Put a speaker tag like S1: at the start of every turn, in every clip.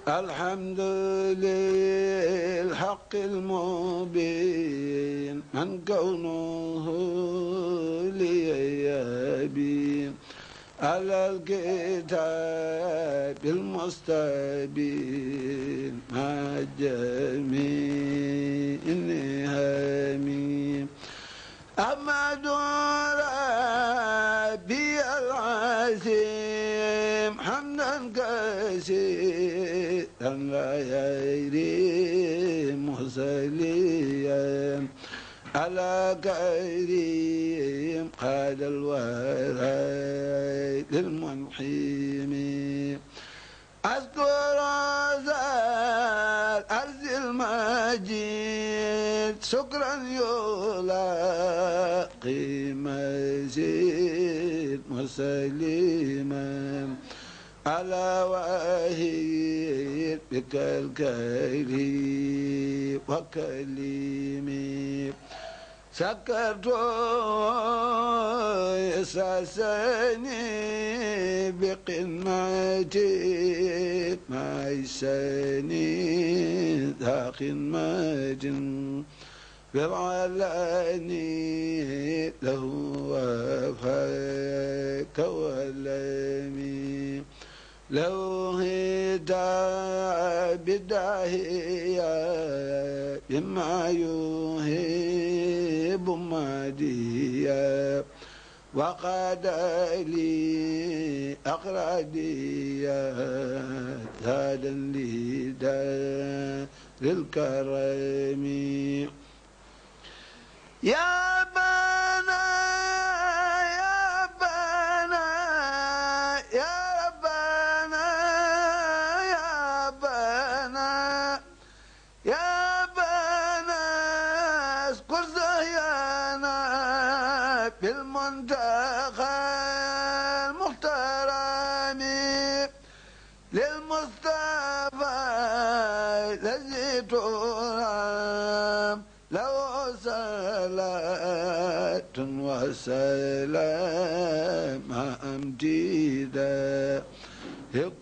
S1: الحمد للحق المبين من كونه لي يبين على الكتاب المستبين مع جميع النهام أحمد ربي العظيم حمدا كثيرا لا يريم مصليا على كريم قاد الورى للمنحيم أذكر ذا الأرض المجيد شكرا يلاقي مزيد مسلما على وحيد بك الكريم وكليمي سكرت يساسني بقمتي ما يساني ذا قمة بالعلاني له وفاك ولمي لو هدى بداهية بما يهيب ماديا وقاد لي أقراديا زادا لي دار الكرم يا بنا يا بنا يا ربنا يا بنا يا بنا اذكر زيانا بالمنتخى المحترم للمصطفى الذي ترام لو صلاة وسلام أمجيدا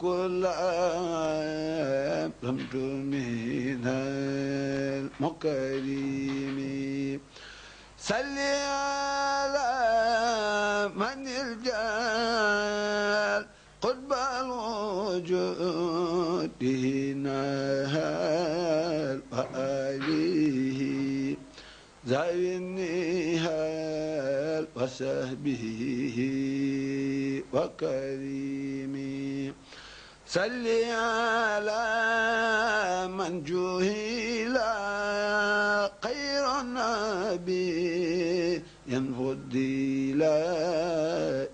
S1: كل عام رمت من المكرم صل على من الجال قطب الوجود نهال وآله ذوي النهال وصحبه وكريمي صل على من جهل خير النبي ينفضي لا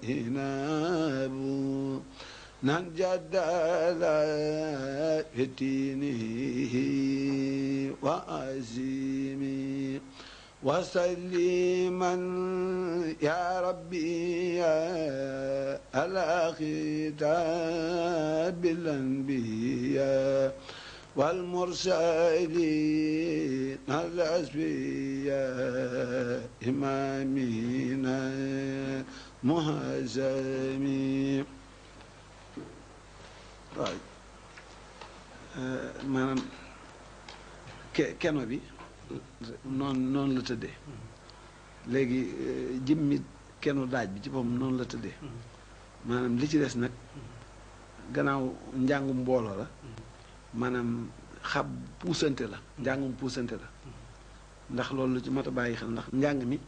S1: إناب ننجد لا فتينه وعزيمي وسلما يا ربي على ختام الأنبياء والمرسلين الأسفياء إمامنا مهزمين maanaam keno bi noonu la tëddee léegi jëmmi kenu daaj bi ci boppam noonu la tëddee maanaam li ci des nag gannaaw njàngum mbooloo la maanaam xab puusante la njàngum puusante la ndax loolu lu ci mat a bàyyi xel ndax njàng mi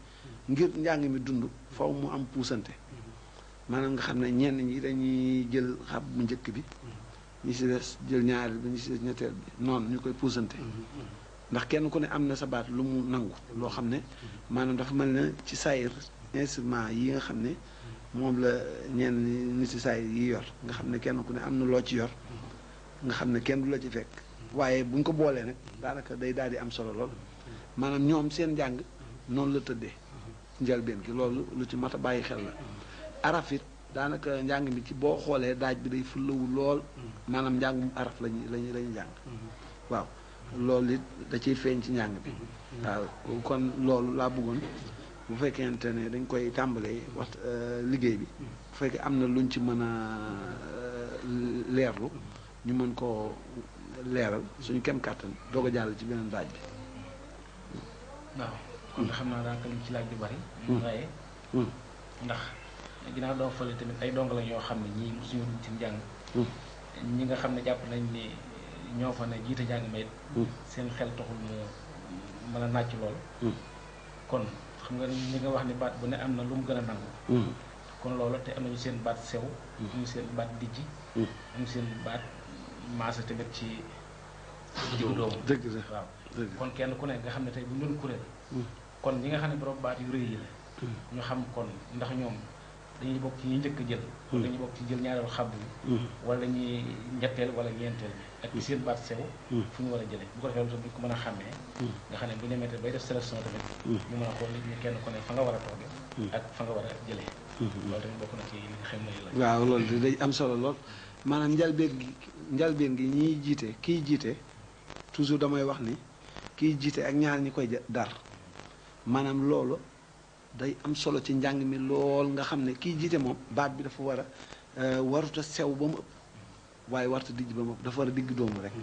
S1: ngir njàng mi dund faw mu am puusante maanaam nga xam ne ñenn ñi dañuy jël xab bu njëkk bi ñi si des jël ñaareel bi ñi si des ñetteel bi noonu ñu koy puusante ndax kenn ku ne am na sa baat lu mu nangu loo xam ne maanaam dafa mel ne ci saayir instrument yi nga xam ne moom la ñenn ñi si saayir yi yor nga xam ne kenn ku ne am na loo ci yor nga xam ne kenn du la ci fekk waaye bu ñu ko boolee nag daanaka day daal di am solo lool maanaam ñoom seen njàng noonu la tëddee njëlbeen gi loolu lu ci mat a bàyyi xel la araf it daanaka njàng mi ci boo xoolee daaj bi day fullawu lool maanaam njàngum araf lañuy jàng waaw loolu it da ciy feeñ ci njàng bi waaw kon loolu laa bëggoon bu fekkente ne dañ koy tàmbalee wax liggéey bi bu fekkee am na luñ ci mën a leerlu ñu mën koo leeral suñu kem kàttan doog a jàll ci beneen daaj bi.
S2: waaw kon nga xam naa daanaka li ci laaj bi bari. waaye ndax ginnaaw doo fële tamit ay dong lañ yoo xam ne ñii suñu dugg ci njàng. ñi nga xam ne jàpp nañ ni ñoo fa ne jiite njàng ma it seen xel taxul mu mën a nàcc lool. kon xam nga ñi nga wax ni baat bu ne am na lu mu gën a nangu. kon loolu te am nañu seen baat sew. amuñu seen baat dijji. amuñu seen baat maasa tamit ci diggu doomu.
S1: dëgg la
S2: waaw kon kenn ku ne nga xam ne tey bu ñu doon kuréel. kon ñi nga xam ne borom baat yu rëy yi la. ñu xam kon ndax ñoom dañuy bokk ci ñi njëkk a jël. wala dañuy bokk ci jël ñaareelu xabu yi. wala ñuy ñetteel wala ñeenteel bi ak ci seen baat sew. fu ñu war a jëlee bu ko defee loolu ko mën a xàmmee. nga xam ne bu ñu demee bay def sélection tamit. ñu mën a xool ñu kenn ku ne fa nga war a toogee. ak fa nga war a jëlee. loolu tamit bokk na ci li nga xam ne la.
S1: waaw loolu day am solo lool maanaam njalbeen gi ñiy jiite kiy jiite toujours damay wax ni kiy jiite ak ñaar ñi koy dar maanaam loolu day am solo ci njàng mi lool nga xam ne kiy jiite moom baat bi dafa war a waruta sew ba mu ëpp waaye warta dijj ba mu ëpp dafa war a digg doomu rek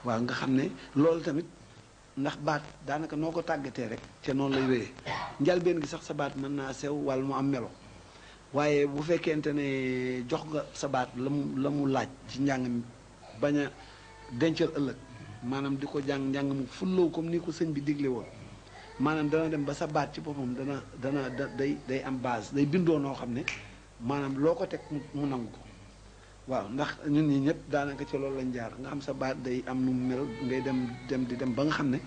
S1: waaw nga xam ne loolu tamit ndax baat daanaka noo ko tàggatee rek ca noonu lay wéyee njalbeen gi sax sa baat mën naa sew wala mu am melo waaye bu fekkente ne jox nga sa baat la mu laaj ci njàng mi bañ a dencal ëllëg maanaam di ko jàng njàng mu fullaw comme ni ko sëñ bi digle woon maanaam dana dem ba sa baat ci boppam dana day am base day bindoo noo xam ne maanaam loo ko teg mu nangu ko waaw ndax ñun ñi ñëpp daanaka ci loolu lañ jaar nga xam sa baat day am nu mu mel ngay dem ba nga xam ne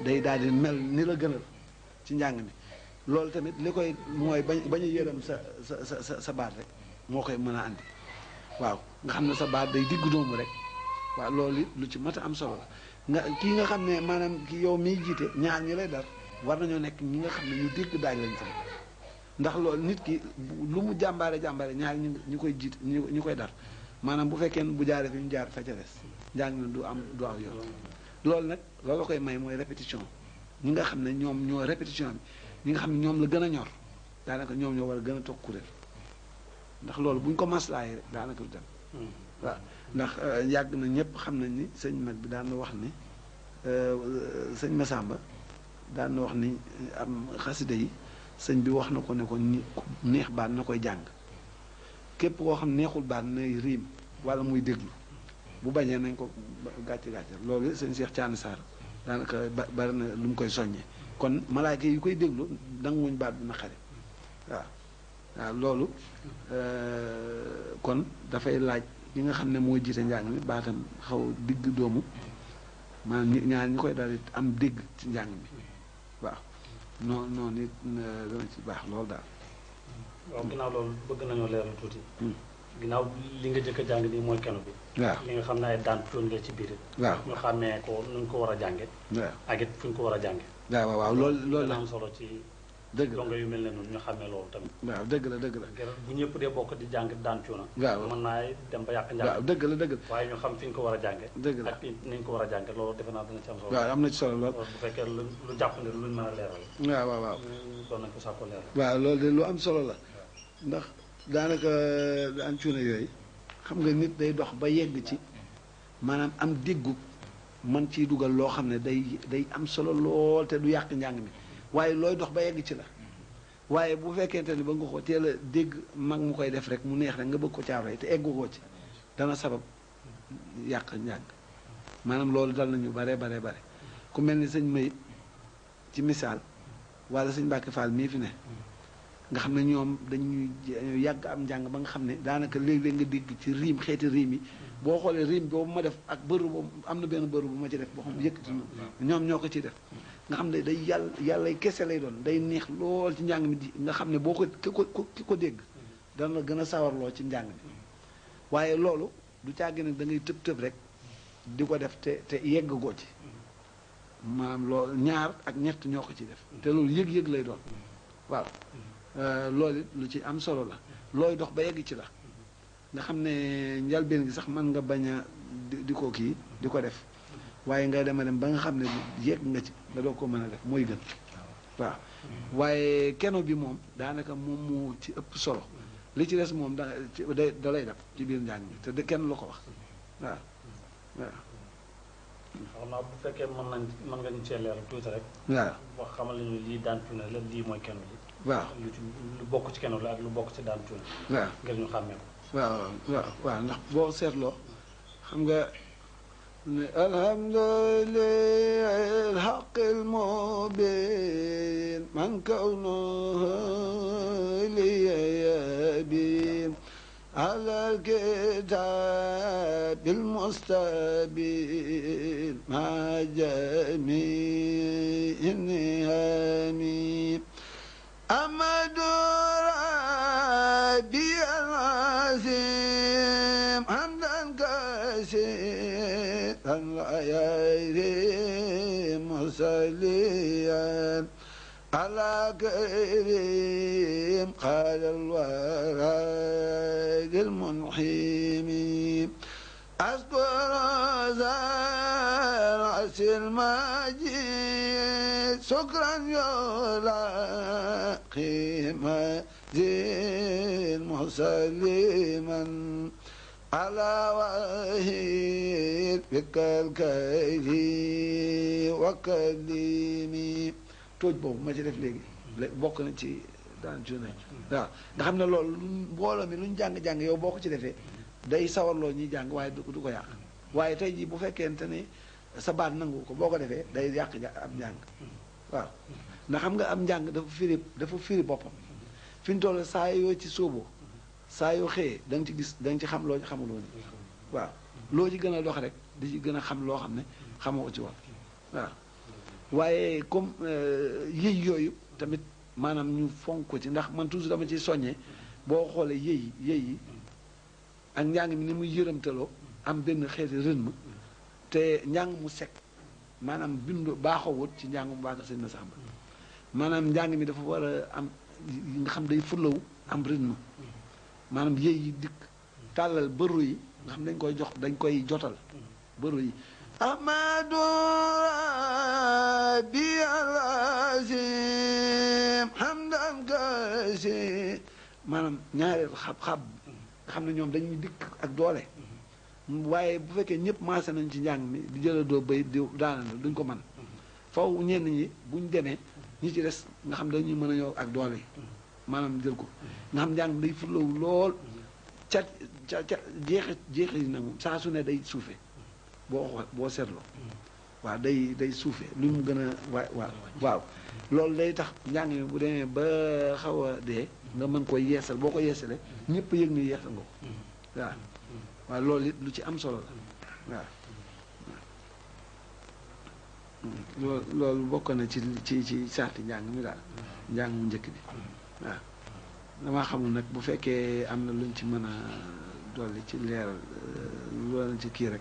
S1: day daal di mel ni la gënal ci njàng mi loolu tamit li koy mooy bañ a yërëm sa baat rek moo koy mën a andi waaw nga xam ne sa baat day diggu doomu rek waaw loolu it lu ci mat a am solo la nga kii nga xam ne maanaam ki yow miy jiite ñaar ñi lay dar war nañoo nekk ñi nga xam ne ñu dégg daaj lañ tam ndax loolu nit ki lu mu jàmbaare ñaar ñu koy jiite ñu koy dar maanaam bu fekkee bu jaaree fi ñu jaar fa ca des njàng na du aw yoon loolu nag loolu koy may mooy répétition ñi nga xam ne ñoom ñoo répétition bi ñi nga xam ne ñoom la gën a ñor daanaka ñoom ñoo war a gën a toog kuréel ndax loolu bu ñu ko maslaayee rek daanaka du dem waaw ndax yàgg na ñëpp xam nañ ni sëñ mag bi daan na wax ni sëñ Masamba daan na wax ni am xasida yi sëñ bi wax na ko ne ko neex baat na koy jàng képp koo xam neexul baat nay riim wala muy déglu bu bañee nañ ko gàcce loolu sëñ Cheikh Thiané Sarr daanaka bari na lu mu koy soññee kon malaayka yi koy déglu danguwuñ baat bu naqari waaw loolu kon dafay laaj ñi nga xam ne mooy jiite njàng mi baatam xaw digg doomu maanaam ñaar ñi koy daal am dégg ci njàng mi waaw noonu it dana ci baax loolu daal.
S3: waaw ginnaaw loolu bëgg nañoo leeral tuuti. ginnaaw li nga jëkk a jàng nii mooy keno bi.
S1: waaw
S3: li nga xam ne ay daan coon nga ci biir it.
S1: waaw
S3: ñu xàmmee ko nuñ ko war a jànge
S1: waaw
S3: ak it fu ñu ko war a jànge
S1: waaw loolu
S3: dana am solo ci.
S1: dëgg la
S3: donga yu mel ne noonu ñu xàmmee loolu tamit.
S1: waaw dëgg la
S3: bu ñëpp dee bokk di jàng daan coona.
S1: waaw
S3: mën naa dem ba yàq njàng.
S1: waaw dëgg la
S3: waaye ñu xam fi ñu ko war a jànge
S1: dëgg la
S3: ak ni ñu ko war a jànge loolu defe naa dana ci am solo.
S1: waaw am na ci solo lool.
S3: bu fekkee lu jàpp ne luñ mën a leeral.
S1: waaw
S3: doon nañ ko sàkko leeral.
S1: waaw loolu de lu am solo la ndax daanaka daan cuuna yooyu xam nga nit day dox ba yegg ci maanaam am déggu man ciy dugal loo xam ne day am solo lool te du yàq njàng mi waaye looy dox ba yegg ci la waaye bu fekkente ni ba nga ko teel a dégg mag mu koy def rek mu neex rek nga bëgg ko caaroy te eggu ko ci dana sabab yàq njàng maanaam loolu dal nañu bare ku mel ni sëñ Mayib ci misaal wala sëñ Mbàkke Fall mii fi ne nga xam ne ñoom dañuy yàgg am njàng ba nga xam ne daanaka léeg-léeg nga dégg ci riim xeeti riim yi boo xoolee riim boobu ma def ak bëru boobu am na benn bëru bu ma ci def boo xam yëkkati ñoom ñoo ko ciy def nga xam ne day yàllay kese lay doon day neex lool ci njàng mi di nga xam ne boo ko ki ko dégg dana la gën a sawarloo ci njàng mi waaye loolu du càgg nag da ngay tëb rek di ko def te yegg goo ci maanaam loolu ñaar ak ñett ñoo ko ci def te loolu yëg-yëg lay doon waaw loolu it lu ci am solo la looy dox ba yegg ci la nga xam ne njalbeen gi sax mën nga bañ a di ko kii di ko def waaye nga dem ba nga xam ne yegg nga ci nga doo ko mën a def mooy gën waaw waaye keno bi moom daanaka moom moo ci ëpp solo li ci des moom da lay def ci biir njàng mi te kenn lu ko wax waaw waaw.
S3: xam naa bu fekkee mën nga ñu cee leeral tuuti rek.
S1: waaw
S3: wax xamal ñu lii daan cuune la lii mooy kenn li.
S1: waaw
S3: lu bokk ci kenn la ak lu bokk ci daan cuune.
S1: waaw
S3: ngir ñu xàmmee ko.
S1: waaw ndax boo seetloo xam nga ne alhamdulillahi alhaqqil mubin man kawnuhu liya yabin ala alkitabil mustabin ma jami'in nihami amadu rabbi العظيم حمدا كثيرا لا يريم مصليا على كريم قال الورى المنحيم أذكر ذا العرش المجيد شكرا يلاقي مزيد مسلما على وحيد بك الكريم وكلمي tooj boobu ma ci def léegi bokk na ci daan journée waaw nga xam ne loolu mbooloo mi lu ñu jàng-jàng yow boo ko ci defee day sawarloo ñuy jàng waaye du ko yàq waaye tey jii bu fekkente ni sa baat nangu ko boo ko defee day yàq am njàng waaw ndax xam nga am njàng dafa firi boppam fi ñu toll saa yoo ci sóoboo saa yoo xëyee da nga ci gis da nga ci xam loo ci xamuloo ni waaw loo ci gën a dox rek di ci gën a xam loo xam ne xamoo ko ci woon waaw waaye comme yëy yooyu tamit maanaam ñu fonk ko ci ndax man toujours dama ciy soññee boo xoolee yëy yi ak njàng mi ni muy yërëmtaloo am benn xeeti rythme te njàng mu sec maanaam bindu baaxoowut ci njàng mu baax sëñ na sax ba maanaam njàng mi dafa war a am nga xam day fulawu am rythme maanaam yëy yi dikk tàllal bëru yi nga xam dañ koy jotal bëru yi amadu rabbi alazim hamdan kasi maanaam ñaareel xab nga xam ne ñoom dañuy dikk ak doole waaye bu fekkee ñëpp maase nañ ci njàng mi di jëla doo bay di daanal duñ ko mën faw ñenn ñi buñ demee ñi ci des nga xam dañuy mën a ñëw ak doole yi maanaam jël ko nga xam njàng mi day fulawu lool ca jeexi yi nag moom saa su ne day suufe boo seetloo waaw day suufe lu mu gën a waaw loolu day tax njàng mi bu demee ba xaw a dee nga mën koy yeesal boo ko yeesalee ñëpp yëg ni yeesal nga ko waaw loolu it lu ci am solo la waaw loolu bokk na ci sarti njàng mi daal njàng mu njëkk bi waaw damaa xamul nag bu fekkee am na luñ ci mën a dolli ci leeral loolu ci kii rek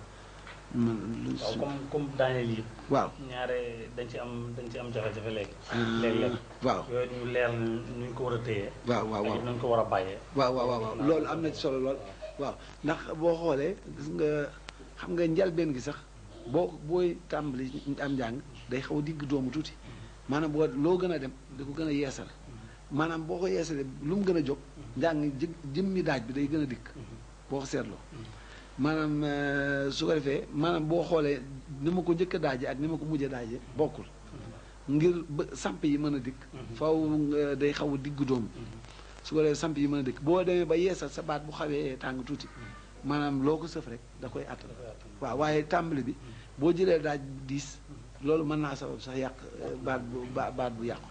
S3: waaw comme daaneel yi.
S1: waaw
S3: ñaare dañ ci am jafe-jafe léegi. léeg-léeg
S1: waaw
S3: yooyu ñu leer nu ñu ko war a téye.
S1: waaw
S3: nañ ko war a bàyyee.
S1: waaw loolu am na ci solo lool. waaw ndax boo xoolee gis nga xam nga njalbeen gi sax booy tàmbali am njàng day xaw a digg doomu tuuti maanaam loo gën a dem da ko gën a yeesal maanaam boo ko yeesalee lu mu gën a jóg njàng jëmmi daaj bi day gën a dikk boo ko seetloo. maanaam su ko defee maanaam boo xoolee ni ma ko njëkk a daaje ak ni ma ko mujj a daaje bokkul ngir ba samp yi mën a dikk faw day xaw a diggu dóomu su ko defee samp yi mën a dikk boo demee ba yeesal sa baat bu xawee tàng tuuti maanaam loo ko sëf rek da koy attan waaw waaye tàmbali bi boo jëlee daaj diis loolu mën naa sabab sax yàq baat bu yàqu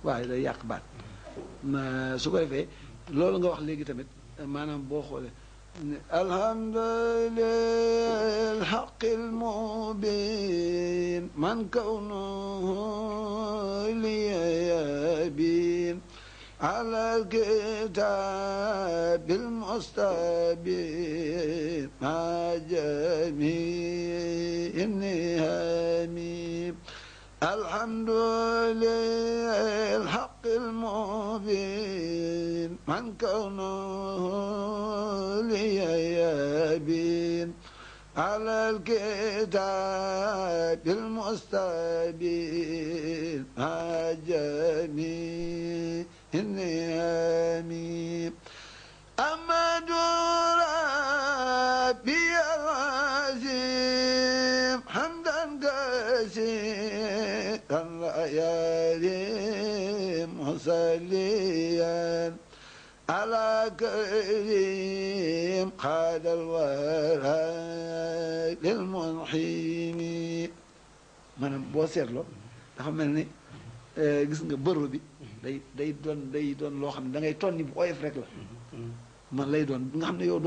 S1: waaye day yàq baat su ko defee loolu nga wax léegi tamit maanaam boo xoolee alhamdulillahi alhaqqil mubin man kawnuhu liya yabin ala alkitabil mustabin ma jami'in nihami alhamdulillahi alhaqqil mubin man kawnuhu liya yabin على الكتاب المستبين جميع النعم أمد ربي مبديا على كريم قاد الورى للمنحيم maanaam boo seetloo dafa mel ni gis nga bërëb bi day doon loo xam ne da ngay tonni bu oyof rek la man lay doon nga xam ne yow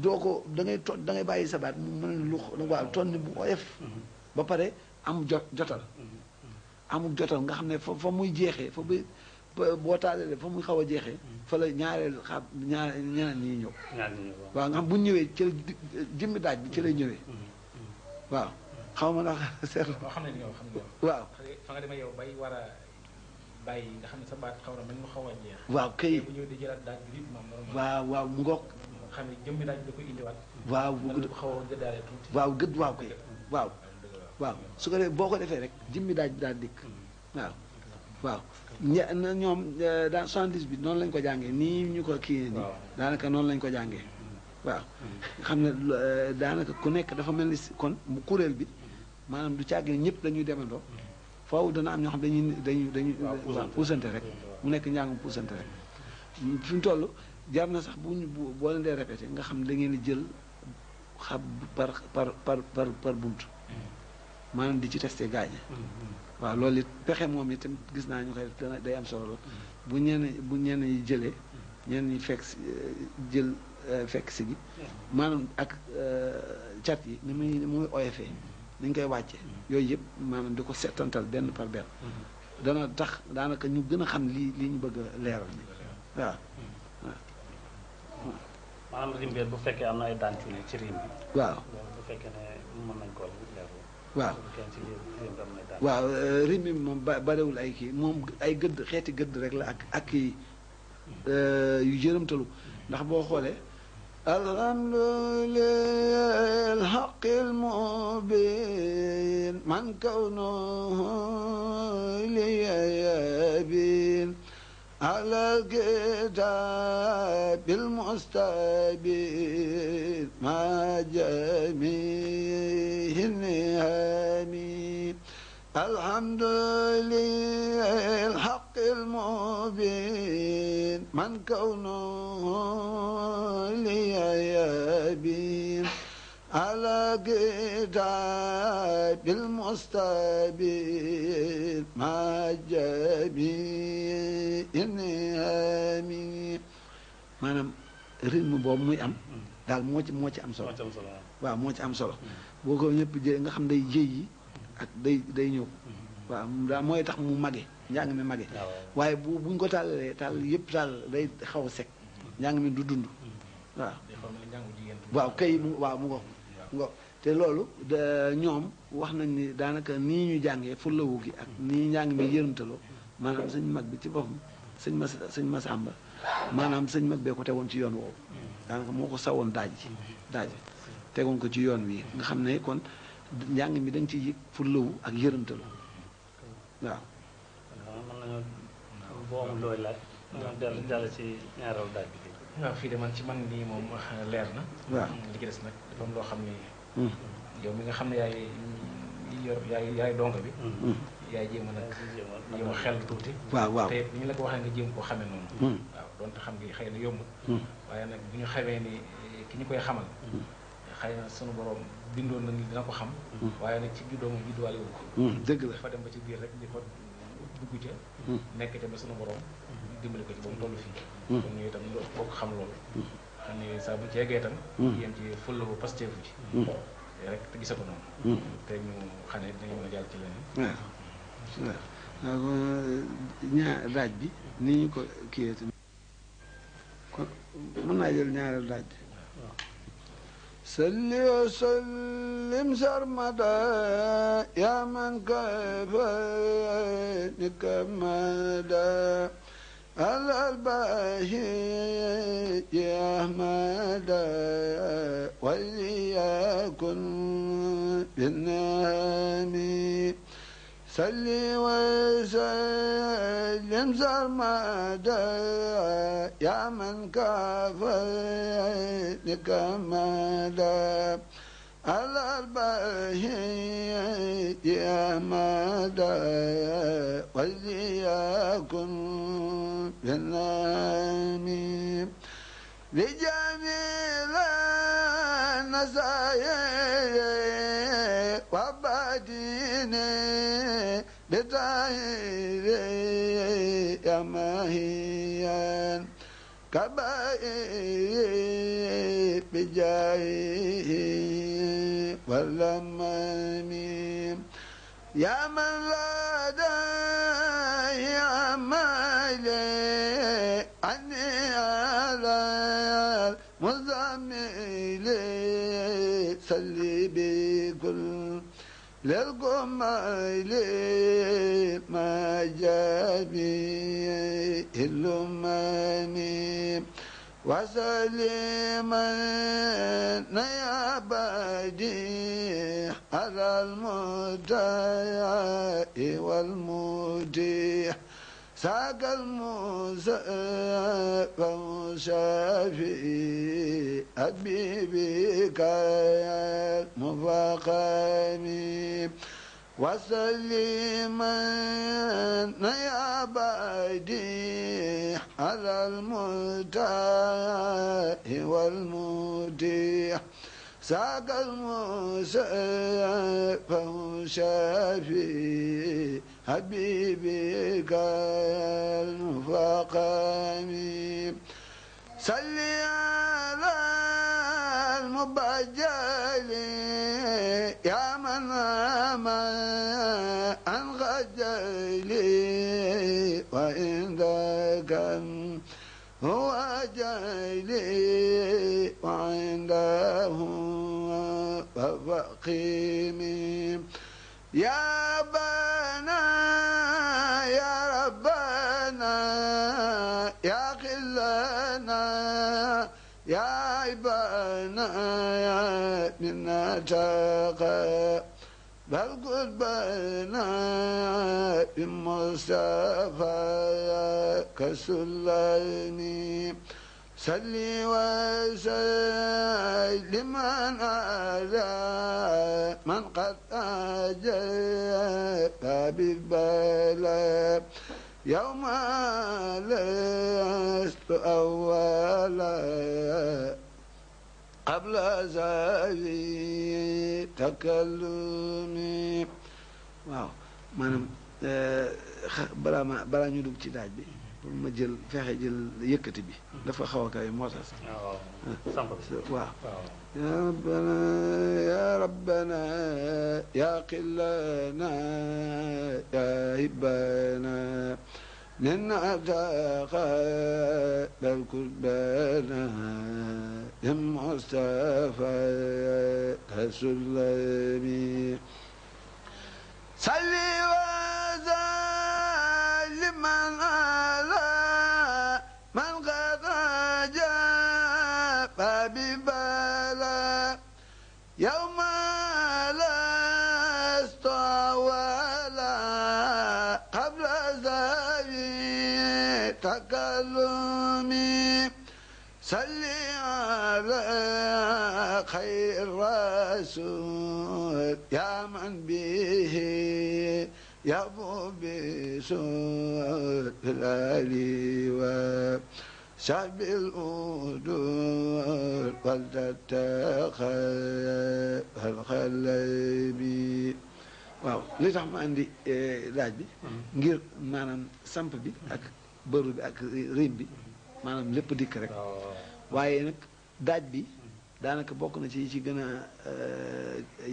S1: doo ko da ngay bàyyi sa baat mu mel ni lu waaw tonni bu oyof ba pare am jotal amul jotal nga xam ne fa muy jeexee fa boo taalee fa muy xaw a jeexee fa la ñaareel ñeneen ñi ñëw waaw nga xam bu ñu ñëwee ci jëmmi daaj bi ci lay ñëwee waaw xaw ma ndax seetlu
S2: xam ne yow xam nga
S1: waaw
S2: fa nga demee yow bay war a bàyyi nga xam ne sa baat xaw na mel mu xaw a jeex
S1: waaw kay
S2: bu ñëwee di jëlaat daaj bi rythme am normal
S1: waaw mu ngoog
S2: xam ne jëmmi daaj bi da koy indiwaat
S1: waaw
S2: bu xaw a gëddaale tuuti
S1: waaw gëdd waaw kay waaw su ko defee boo ko defee rek jëmmi daaj bi daal dikk waaw ñoom dans 70 bi noonu lañ ko jàngee nii ñu ko kii nii daanaka noonu lañ ko jàngee waaw xam ne daanaka ku nekk dafa mel ni kon mu kuréel bi maanaam du càggee ñëpp dañuy demandoo faaw dana am ñoo xam dañuy waaw puusante rek mu nekk njàngum puusante rek fi mu toll jar na sax boo leen dee répété nga xam da ngeen di jël xab par bunt maanaam di ci testé gaañe waaw loolu it pexe moom it tamit gis naa ñu koy day am solo bu ñenn yi jëlee ñenn ñi jël fekk si gi maanaam ak cat yi ni muy oyofee ni ñu koy wàcce yooyu yëpp maanaam di ko settantal benn par benn dana tax daanaka ñu gën a xam li ñu bëgg a leeral ni waaw
S3: maanaam rim bi bu fekkee am na ay daan ci rim bi
S1: waaw
S3: bu fekkee ne mën nañ ko leeral
S1: waaw rim bi moom barewul ay kii moom ay gëdd xeeti gëdd rek la ak kii yu jërëmtalu ndax boo xoolee alhamdulillah alhaqil mubin man kawnuhu liyabin ala kitabil mustabin ma jamihin nihami alhamdulillah alhaqil mubin man kawnuhu liyabin ala kitabil mustabin ma jamihin nihami maanaam rythme boobu muy am daal moo ci am solo waaw moo ci am solo boo ko ñëpp jëlee nga xam day jëy yi ak day ñëw waaw daal mooy tax mu mage njàng mi mage waaye buñ ko tàllalee yëpp tàll day xaw a sec njàng mi du dund waaw kay mu ngo te loolu ñoom wax nañ ni daanaka nii ñu jàngee fulawu gi ak nii njàng mi yërëmtaloo maanaam sëñ mag bi ci boppam sëñ Masamba maanaam sëñ mag bee ko tegoon ci yoon woowu daanaka moo ko sawoon daaj tegoon ko ci yoon wi nga xam ne kon njàng mi da nga ciy yëg fulawu ak yërëmtalu waaw
S3: mën nañu boo amul looy laaj jàll ci ñaareelu daaj bi
S2: waaw fii de man ci man nii moom leer na
S1: waaw
S2: li ci des nag dafa am loo xam ne yow mi nga xam ne yaay donga bi yaay jéem a nag jéem a xel tuuti
S1: waaw
S2: te ni ñu la ko waxee nga jéem koo xamee noonu waaw donte xam ngi xëy na yombul waaye nag bu ñu xamee ni ki ñu koy xamal xëy na sunu borom bindoon na ni dina ko xam waaye nag ci juddoo moom judduwaale wu ko
S1: dëgg la
S2: dafa dem ba ci biir rek di fa dugg ca nekk ca ba sunu borom dimbali ko ci ba mu toll fii kon ñu itam boo ko xam loolu xam ne saa bu ci yeggee itam yéen ci fulla bu pasteefu ci rek te gisa ko noonu te ñu xam ne dinañu mën a jàll ci leneen
S1: waaw ñaar daaj bi ni ñu ko kiiyee tamit kon mën naa jël ñaareelu daaj bi salli wa sallim sarmada ya man kafani kamada على الباهي يا أحمد وليكن بالنعم صل وسلم سرمدا يا من كافاني كمدا على الباهي يا أحمد وليكن بالنعم لجميل النصائح وبدين بطاهر يا ماهيا كبائر بجاهه واللمام يا من لا داعي عمالي عني على المزمل صلي بكل للقمال ما جابي الأمم وسليما يا بديع على المدعي والمديح ساق الموسى ومشافي حبيبك المفاقم وسليما يا بديع على المدعي والمديح ساق الموسى ومشافي حبيبك المفاقم صلي على المبجل يا من عن غجلي وعندك هو جلي وعنده وفقيمي يا بنا يا ربنا يا خلنا يا عبانا منا تقى بل قربنا بمصطفى كسلاني صلي وسلم على من قد أجاب بالبلاء يوم لست أولا قبل زاوي تكلمي waaw maanaam balaa ñu dugg ci daaj bi pour ma jël fexe jël yëkkati bi dafa xaw a kawe moo tax waaw ya rabbana ya rabbana ya qillana ya hibbana نتقبل قربنا المصطفى كسلمي صلي وسلم على من قد أجاب ببلا يوم لست ولا قبل تكلمي صلي على خير رسول يا من به يبو بسود الآلي وشعب الأدور والتتخذ الخلبي waaw li tax ma andi laaj bi ngir maanaam samp bi ak bëru bi ak rim bi maanaam lépp dikk rek waaye nag daaj bi daanaka bokk na ci ci gën a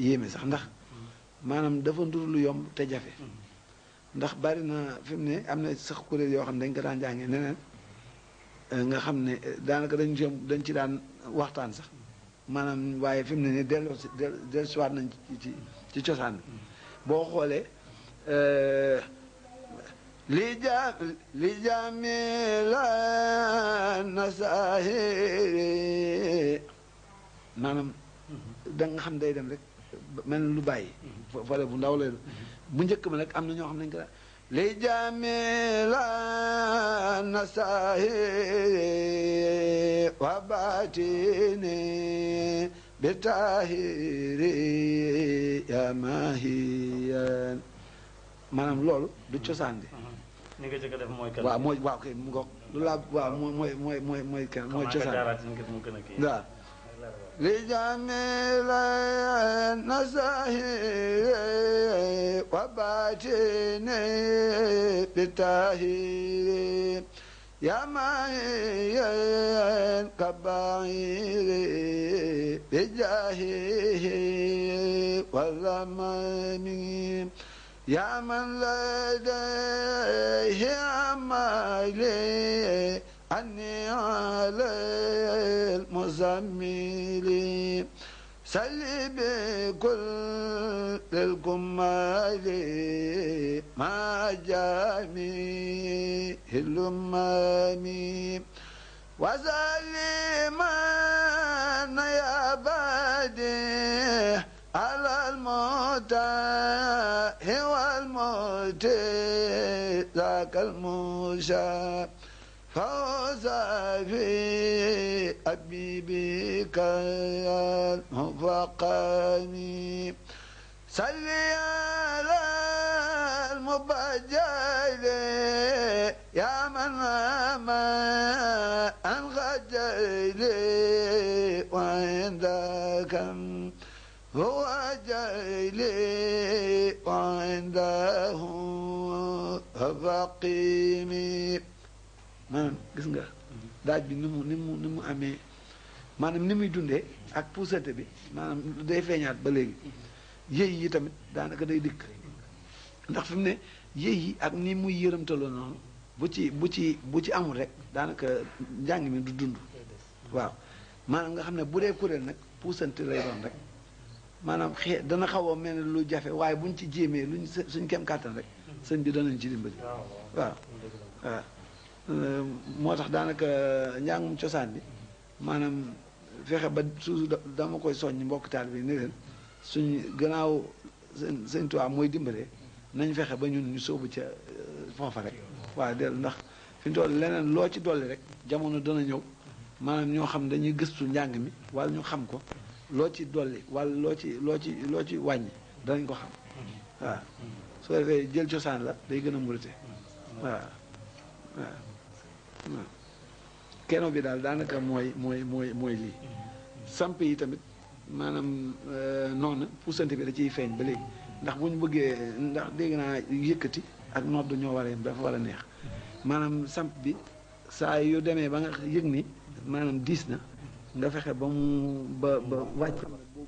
S1: yéeme sax ndax maanaam dafa ndur lu yomb te jafe ndax bari na fi mu ne am na sax kuréel yoo xam ne dañ ko daan jàngee neneen nga xam ne daanaka dañ ci daan waxtaan sax maanaam waaye fi mu ne ni dellusiwaat nañ ci cosaan bi boo xoolee li jamila nasahiri maanaam da nga xam day dem rek mel lu bàyyi fale bu ndaw lay bu njëkk ba nag am na ñoo xam nañ ko li jamila nasahiri wa batini bitahiri ya mahiyan maanaam loolu du cosaan bi
S3: ni nga jëkk a def mooy kan.
S1: waaw mooy waaw kay mu ngoog lu laa waaw mooy kan mooy cosaan
S3: jaaraat ci ngir mu gën a kii.
S1: waaw li jamil nasahi wa batini bitahiri ya mahiyan kabairi bijahihi wa zamani يا من لديه عمالي أني على المزمل سلي بكل الكمال مع جميع الأمم وسلما يا بديع على الموتى والموت ذاك الموسى فوز في أبي بك المفقم صلي على المبجل يا من ما أنخجل وعندك هو جايلي وعنده فقيمي maanaam gis nga daaj bi ni mu amee maanaam ni muy dundee ak puusante bi maanaam day feeñaat ba léegi yëy yi tamit daanaka day dikk ndax fi mu ne yëy yi ak ni muy yërëmtaloo noonu bu ci amul rek daanaka njàng mi du dund waaw maanaam nga xam ne bu dee kuréel nag puusante lay doon rek maanaam dana xaw a mel ne lu jafe waaye buñ ci jéemee suñ kem kàttan rek sëñ bi danañ ci dimbali waaw moo tax daanaka njàngum cosaan bi maanaam fexe ba toujours dama koy soññ mbokk taal bi ne leen suñ gannaaw sëñ Tuubaa mooy dimbalee nañ fexe ba ñun ñu sóobu ca foofa rek waaw dellu ndax fi ñu toll leneen loo ci dolli rek jamono dana ñëw maanaam ñoo xam dañuy gëstu njàng mi wala ñu xam ko loo ci dolli wala loo ci wàññi danañ ko xam waaw soo defee jël cosaan la day gën a murite waaw waaw keno bi daal daanaka mooy lii samp yi tamit maanaam noonu puusante bi da ciy feeñ ba léegi ndax bu ñu bëggee ndax dégg naa yëkkati ak nodd ñoo war a yem dafa war a neex maanaam samp bi saa yu demee ba nga yëg ni maanaam diis na nga fexe ba mu ba wàcc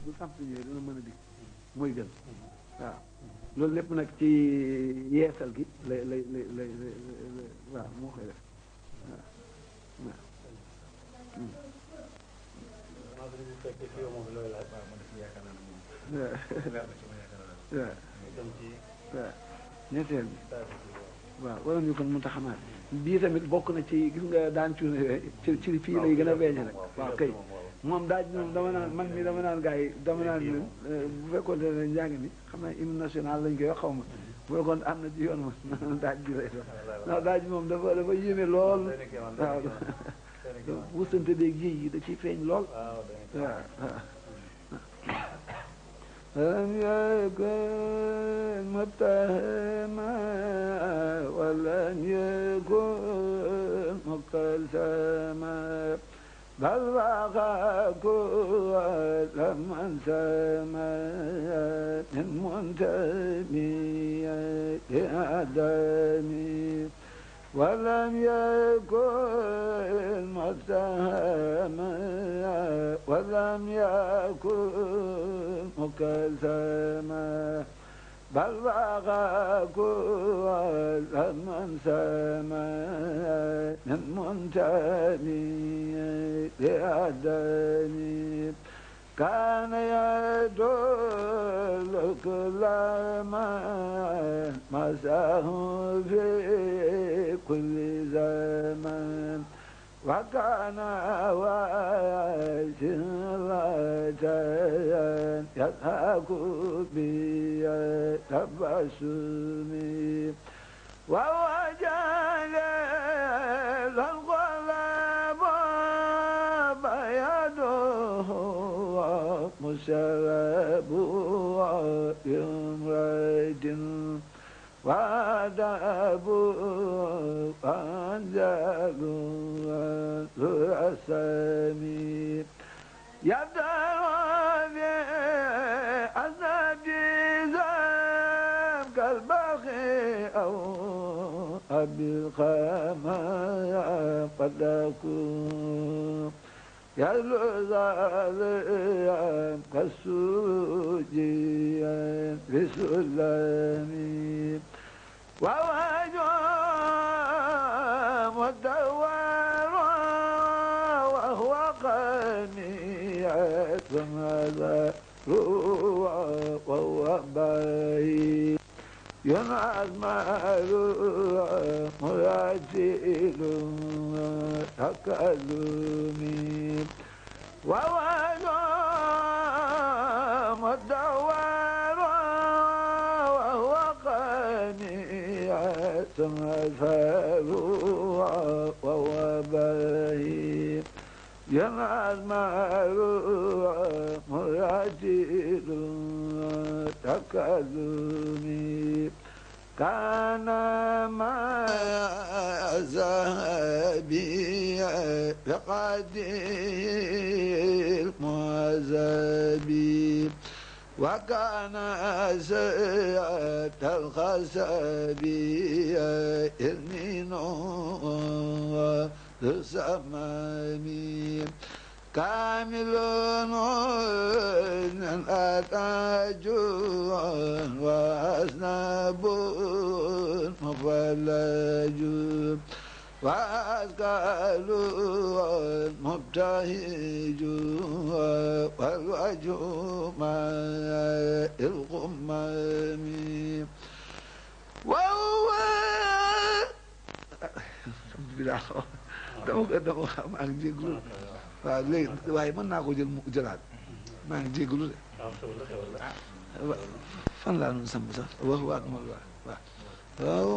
S1: bu samp ñëwee dina mën a dikk mooy gën waaw loolu lépp nag ci yeesal gi lay waaw moo koy def waaw ñetteel bi waaw wala ñu kon mun ta xamaat bii tamit bokk na ci gis nga daan cuune ci fii lay gën a feeñe nag waaw kay moom daaj moom dama naan gars yi dama naan leen bu fekkoon ne njàng mi xam na hymne national lañ koy wax xaw ma bu fekkoon am na ci yoon ma daaj bi lay doon ndax daaj moom dafa yéeme lool waaw wusante beeg yi da ciy feeñ lool waaw لم يكن متهما ولم يكن مقتسما بل وقع كل من سما من منتمي لآدمي ولم يكن متهما ولم يكن مكسما بل وقع كل من سما من منتمي لآدمي كان يدل كل ما مساه في كل زمان وكان واسرة يضحك بي تبسمي وهو جليل القلب بيده مسرب يمرد وآداب أنزل السمير يبدأ بأسناد ذاك الباقي أو أبي الخمام قد أكون يلوذ عليهم كالسوجيا بسلمي ووجه مدور وهو قنيعة ماذا وهو بعيد ينعز معلوم مراتل تكلمي ووجه مدور وهو قنيعة مثل وهو بعيد ينعز معلوم مراتل تكلمي كان ما ذهبي بقدير المعذبي وكان سيئة الخسبي إرنين السمامي كامل أتاج وأسناب مفلج وأسكال مبتهج والوجه مع الغمام وهو dama xam ak jéglu waaw léegi waaye mën naa ko jël mu jëlaat maa ngi jéglu de fan laa doon samp sax wax waat ma waaw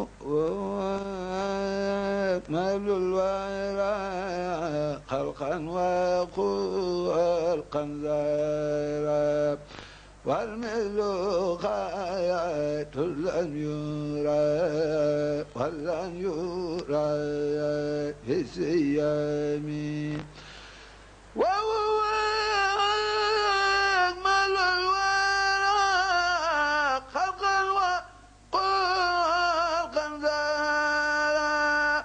S1: malul wara xalqan wa xulqan zara والمثل خايات لن يرى ولن يرى في السيام وهو أكمل الورى خلقا وخلقا ذرا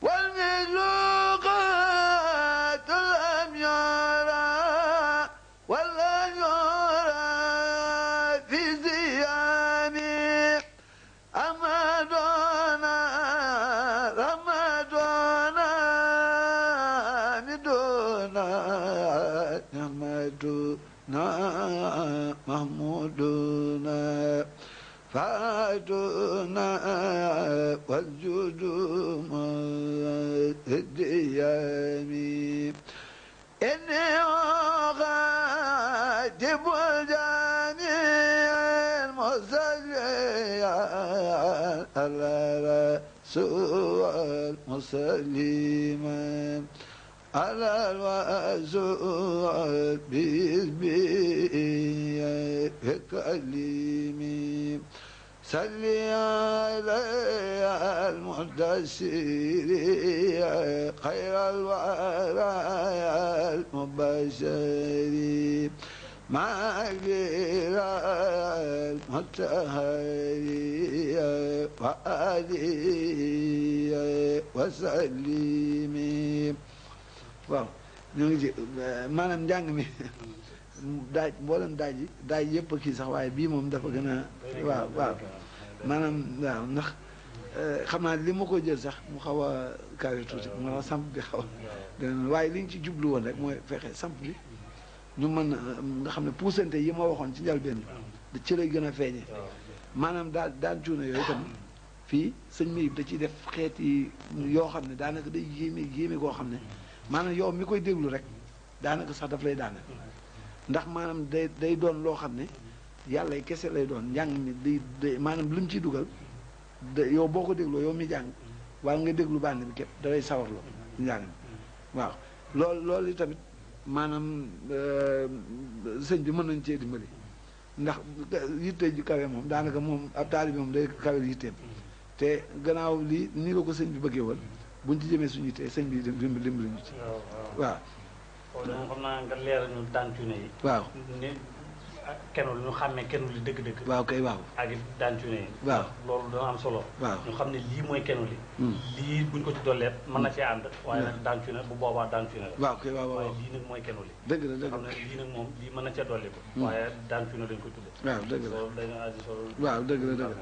S1: والمثل خايات لن يرى ولن يرى في زيامي أمدنا رمدنا مدنا نحمدنا محمودنا فاتنا والجود الديامي إني أخاطب الجميع المصلي على رسول المسلم على الواسع بإذبه كلمي صلي على المدثر خير الورى المبشر مع غير المطهر وآله وسلم waaw ñoo ngi ci maanaam njàng mi daaj mboolem daaj yëpp kii sax waaye bii moom dafa gën a waaw maanaam waaw ndax xam naa li ma ko jël sax mu xaw a kawe tuuti moo tax samp bi xaw a waaye li ñu ci jublu woon rek mooy fexe samp bi ñu mën nga xam ne puusante yi ma waxoon ci njëlbéen bi ci lay gën a feeñee maanaam daan cuuna yooyu tam fii sëñ Mayib da ciy def xeeti yoo xam ne daanaka day yéeme koo xam ne maanaam yow mi koy déglu rek daanaka sax daf lay daana ndax maanaam day doon loo xam ne yàlla kese lay doon njàng mi day maanaam lu mu ciy dugal yow boo ko dégloo yow mi jàng wala nga déglu bànn bi képp da lay sawarloo njàng mi waaw loolu tamit maanaam sëñ bi mën nañ cee dimbali ndax yitte ju kawe moom daanaka moom ab taalibe moom day kawe yitteem te gannaaw lii nii la ko sëñ bi bëggee woon buñ ci jëmee suñu yitte sëñ bi dimbali ñu ci waaw
S3: foofu de moom xam naa nga leeral ñu daan cuune yi
S1: waaw
S3: ne kenul ñu xàmmee kenul li dëgg-dëgg
S1: waaw kay waaw
S3: ak it daan cuune yi
S1: waaw
S3: loolu dana am solo
S1: waaw
S3: ñu xam ne lii mooy kenul li lii buñ ko ci dolleet mën na cee ànd waaye nag daan cuune bu boobaa daan cuune la
S1: waaw kay waaw
S3: waaye
S1: waaw
S3: lii nag mooy kenul li
S1: dëgg la dëgg
S3: xam
S1: la
S3: ne lii nag moom lii mën na cee dolli ko waaye daan cuune dañ koy tudde
S1: waaw dëgg la
S3: loolu dañu aji solo
S1: waaw dëgg la dëgg la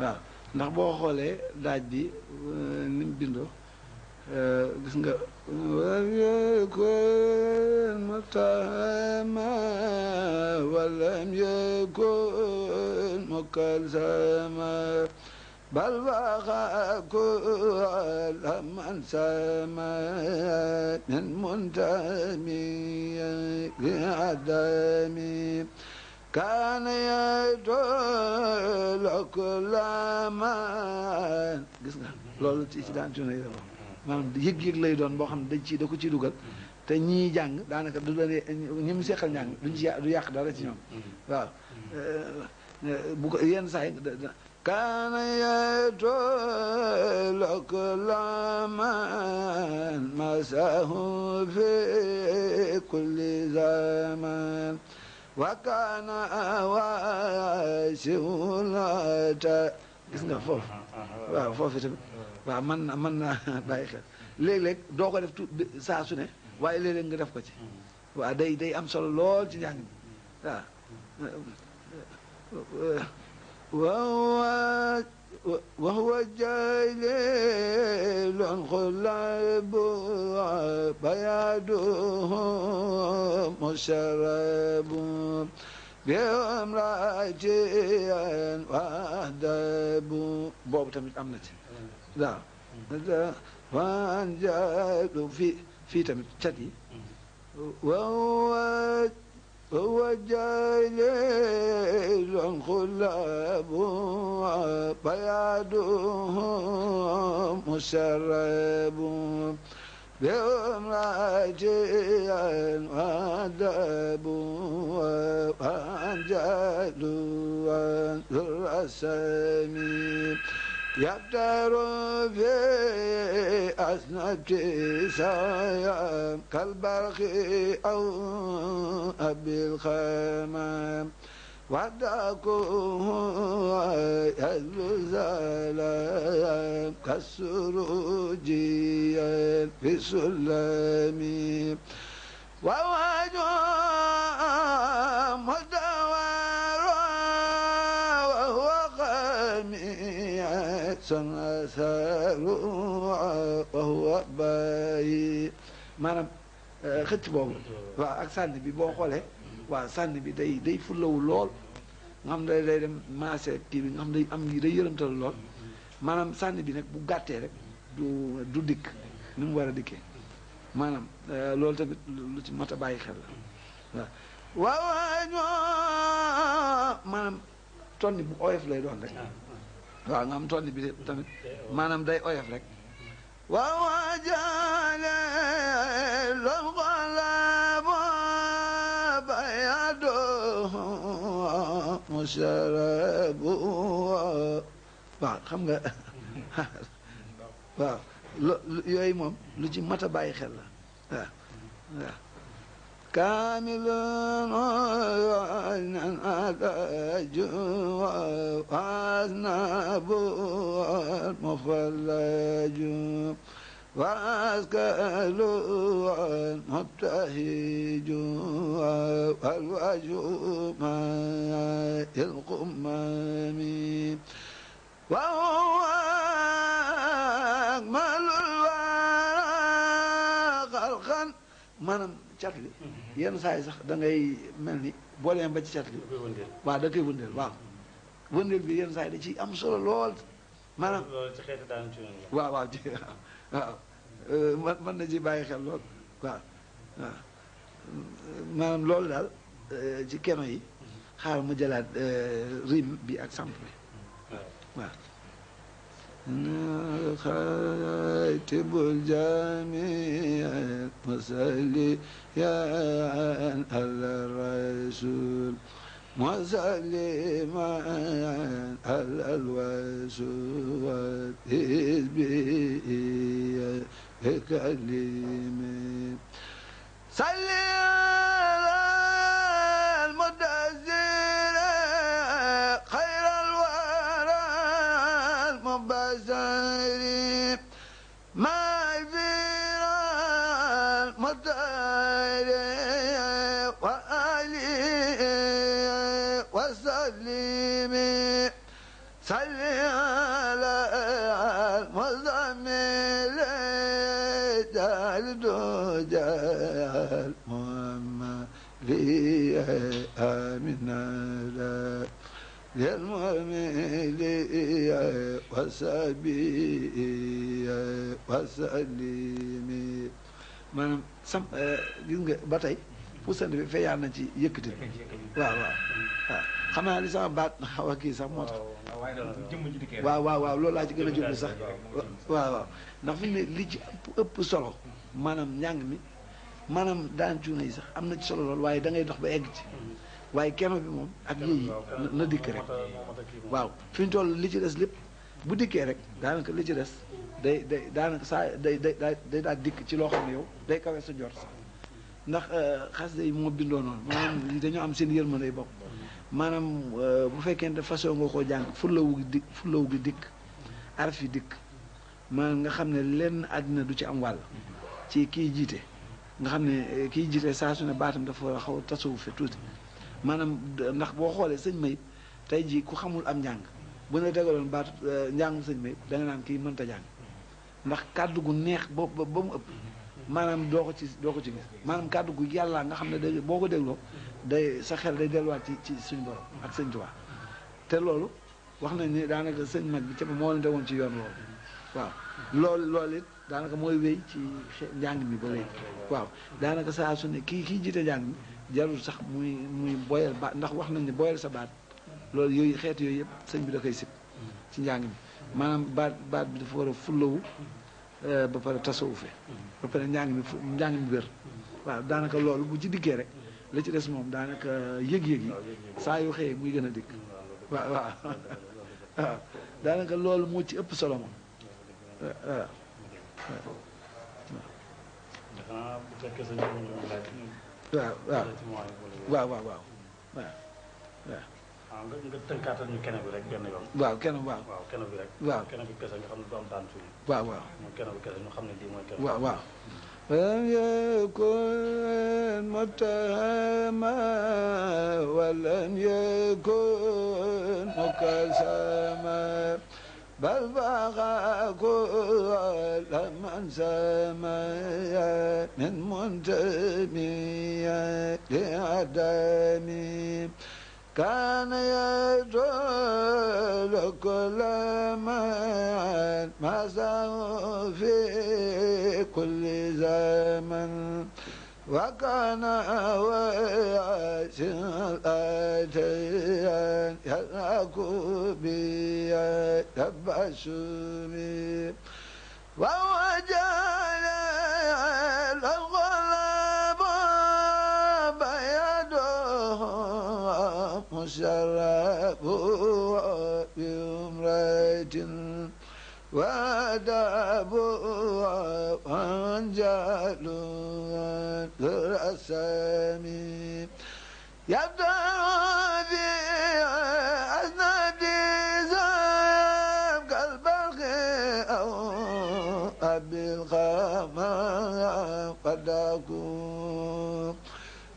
S1: waaw ndax boo xoolee daaj bi ni mu bindoo gis nga walam yakun mutahama walam yakun mukalsama bal waqa kulla man sama min muntami li adami كان يدل كل ما gis nga loolu ci daan cuune yi la maanaam yëg-yëg lay doon boo xam ne dañ da ko ciy dugal te ñii jàng daanaka du doon ñi mu seqal njàng duñ ci du yàq dara ci ñoom waaw bu ko yenn saa yi كان يدل كل من مساه في كل زمان وكان واسولata gis nga foofu waaw foofu tamit waaw mën na bàyyi xel léeg-léeg doo ko def saa su ne waaye léeg-léeg nga def ko ci waaw day am solo lool ci njàng mi waaw وهو جليل خلاب بياده مشرب بامرأة وأدب boobu tamit am na ci waaw وانجاد fii tamit cat yi وهو جليل خلاب بياده مسرب بامرأة وأدب وأنجاد ذو الرسم يبتر في أسنة سايا كالبرق أو أبي الخمام وداكو الزلام كالسروج في السلم ووجه مدور وهو خميس أثر وهو باي maanaam xëcc boobu waaw ak sànni bi boo xoolee waaw sànni bi day fullawu lool nga xam day dem maase kii bi nga xam day am day yërëmtal lool maanaam sànni bi nag bu gàttee rek du dikk ni mu war a dikkee maanaam loolu tamit lu ci mat a bàyyi xel la waaw waaw maanaam tonni bu oyof lay doon rek waaw nga am tonni bi tamit maanaam day oyof rek waaw jaale lom xolab bayado musarabu waaw xam nga waaw yooyu moom lu ci mat a bàyyi xel la waaw waaw kaamilun alaju wasnabu mufallaju waskalu mubtahiju walwaju ma ilqumami وهو أكمل الورى خلقا maanaam cat li yenn saa yi sax da ngay mel ni boo leen ba ci cat li waaw da koy wëndeel waaw wëndeel bi yenn saa yi da ciy am solo lool maanaam
S3: loolu ci xeeti daan cuune la
S1: waaw waaw waaw mën na ci bàyyi xel lool waaw waaw maanaam loolu daal ci keno yi xaaral ma jëlaat rime bi ak samp bi waaw خاتب الجميع مصلي على الرسول مسلما على الوسوات بكلمة صل على المدثر خير الورى المبشر ما في المطهر وآله وسلم صل على المزمل الدجال محمد آمنا للمؤمن وسلم maanaam sam gis nga ba tey puusante bi feeñaat na ci yëkkati bi waaw waaw waaw xam naa li sama baat xaw a kii sax moo tax waaw loolu laa ci gën a jublu sax waaw ndax fi mu ne li ci ëpp solo maanaam njàng mi maanaam daan cuuna yi sax am na ci solo lool waaye da ngay dox ba egg ci waaye keno bi moom ak yéyi na dikk rek waaw fi ñu toll li ci des lépp bu dikkee rek daanaka li ci des day daanaka saa day daal dikk ci loo xam ne yow day kawe sa jot sax ndax xasida yi moo bindoo noonu maanaam dañoo am seen yërmande bopp maanaam bu fekkente façon nga koo jàng fulawu gi dikk araf yi dikk maanaam nga xam ne lenn àddina du ci am wàll ci kii jiite nga xam ne kii jiite saa su ne baatam dafa xaw a tasawuf tuuti maanaam ndax boo xoolee sëñ Mayib tey jii ku xamul am njàng bu ne tegaloon baatu njàngum sëñ Mayib da nga naan kii mënta jàng ndax kàddu gu neex ba mu ëpp maanaam doo ko ci gis maanaam kàddu gu yàlla nga xam ne day boo ko dégloo day sa xel day delluwaat ci suñu borom ak sëñ Tuubaa te loolu wax nañ ni daanaka sëñ mag bi ca moo leen tegoon ci yoon loolu waaw loolu it daanaka mooy wéy ci njàng mi ba léegi waaw daanaka saa su ne kii jiite njàng mi jarul sax muy boyal baat ndax wax nañ ne boyal sa baat loolu yooyu xeetu yooyu yëpp sëñ bi da koy sib ci njàng mi maanaam baat bi dafa war a fullawu ba pare tasawufe ba pare njàng mi wér waaw daanaka loolu bu ci dikkee rek la ci des moom daanaka yëg-yëg yi saa yu xëyee muy gën a dikk waaw daanaka loolu moo ci ëpp solo moom waaw
S3: nga tënkaatal ñu kene bi rek benn yoon.
S1: waaw kene bi rek. waaw
S3: kene bi kese nga xam ne du am daan suñu.
S1: waaw
S3: mooy kene bi kese ñu xam ne lii mooy kene.
S1: waaw ولم يكن متهما ولم يكن مكسما بل بغى كل من سما من منتمي لعدمي كان يدعو كل من مساه في كل زمن وكان واسع الآتيان يلعق بي تبسمي وهو جعل الغلب بيده مشرب بأمرة وأدب وأنجل الرسامي يبدأ في أسند زام كالبرق أو أبي الغمام قد أكون